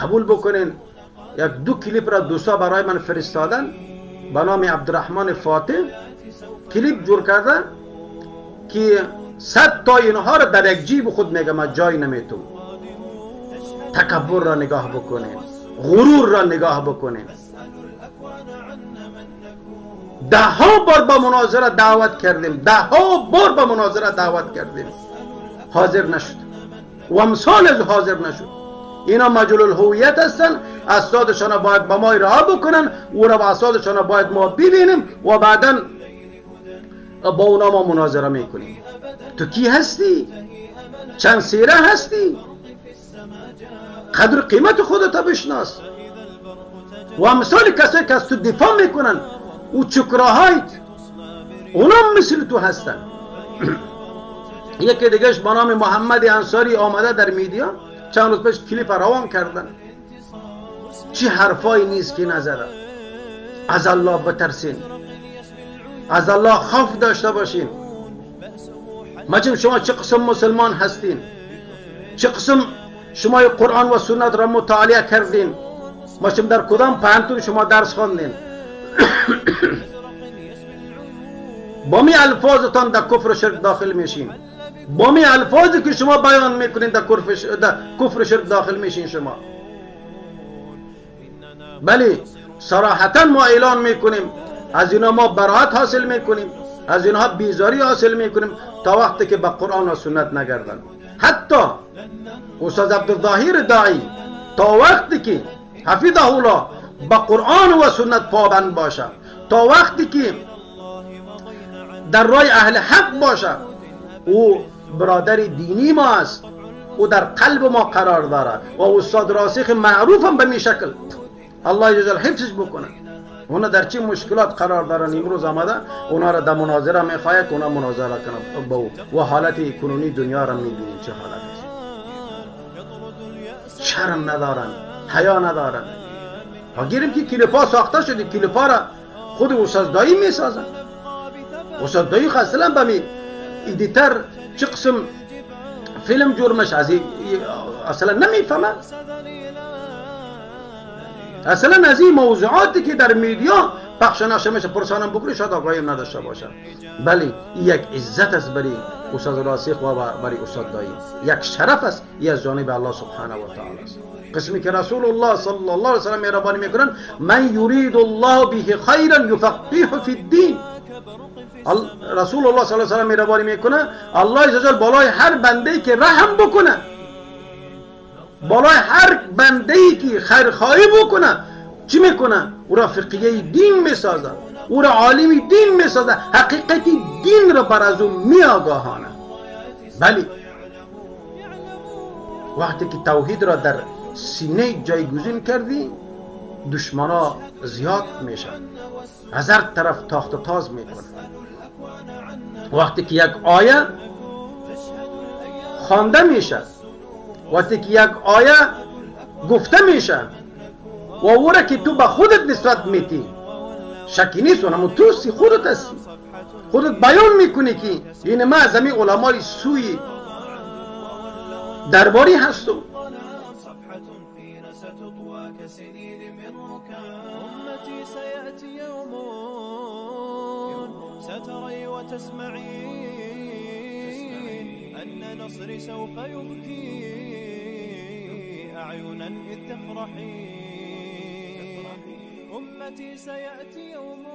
قبول بکنین، یک دو کلیپ را دوستا برای من فرستادن به نام عبدالرحمن فاتح، کلیپ جور کرده که 100 تا اینها را در یک جیب خود میگه من جای نمیتونم. تکبر را نگاه بکنین، غرور را نگاه بکنین. ده ها بار با مناظره دعوت کردیم، ده ها بار با مناظره دعوت کردیم، حاضر نشد و امثال از حاضر نشد. اینا مجهول الهویت هستن، اسنادشان باید با ما ارائه بکنن، او را با اسنادشان باید ما ببینیم و بعدا با اونا ما مناظره میکنیم. تو کی هستی؟ چند سیره هستی؟ قدر قیمت خودت بشناس. و امثال کسایی که از تو دفاع میکنن او چکراهایت، اونا مثل تو هستن. یکی دیگهش به نام محمد انصاری آمده در میدیا چند روز پیش کلیپ روان کردن. چی حرفایی نیست که نزده. از الله بترسین، از الله خوف داشته باشین. مجم شما چه قسم مسلمان هستین؟ چه قسم شما قرآن و سنت را مطالعه کردین؟ مجم در کدام پوهنتون شما درس خواندین؟ با می الفاظتان در کفر و شرک داخل میشین. با می الفاظی که شما بیان میکنین در کفر و شرک داخل میشین شما. بله، صراحتا ما اعلان میکنیم از اینا ما براعت حاصل میکنیم، از اینها بیزاری حاصل میکنیم تا وقتی که به قرآن و سنت نگردن. حتی استاد عبدالظاهر داعی تا وقتی که حفظه الله به قرآن و سنت پابند باشه، تا وقتی که در راه اهل حق باشه، او برادر دینی ما است، او در قلب ما قرار داره و استاد راسخ معروف هم به می شکل الله جل حفظش بکنه. اونا در چه مشکلات قرار دارن امروز آمده اونا را در مناظره میخواهد که اونا مناظره کنن با او و حالت کنونی دنیا را میبینیم چه حالت است. شرم ندارن، حیا ندارن. گیریم که کلیپا ساخته شده، کلیپا را خود استاد دایی میسازن. استاد دایی اصلا به می editor چه قسم فیلم جور میشه از اصلا نمیفهمه. اصلا از این موضوعاتی که در media پخش نشه میشه پرسانم بکنی شاید آگاهی نداشته باشه. بله، یک عزت است برای استاد راسخ و برای استاد دایی، یک شرف است، یک از جانب الله سبحانه و تعالی است. قسمی که رسول الله صلی الله علیه و سلم مهربانی میکنن، من یرید الله به خیرا یفقهه فی الدین. رسول الله صلی الله علیه و سلم مهربانی میکنه، الله عزوجل بالای هر بنده که رحم بکنه، بالای هر بنده ای که خیرخواهی بکنه، چی میکنه؟ او را فقیه دین میسازه، او را عالم دین میسازه، حقیقت دین را بر از او میآگاهانه. بله، وقتی که توحید را در سینه جایگزین کردی، دشمنا زیاد میشن، از هر طرف تاخت و تاز میکنه. وقتی که یک آیه خوانده میشه، وقتی که یک آیه گفته میشه و او را که تو به خودت نسبت میتی، شکی نیست، اونمو توستی، خودت هستی، خودت بیان میکنی که این ما از همین علمای سوی درباری هستم. سوف يبكي أعينا إذ تفرحي أمتي سيأتي يوم.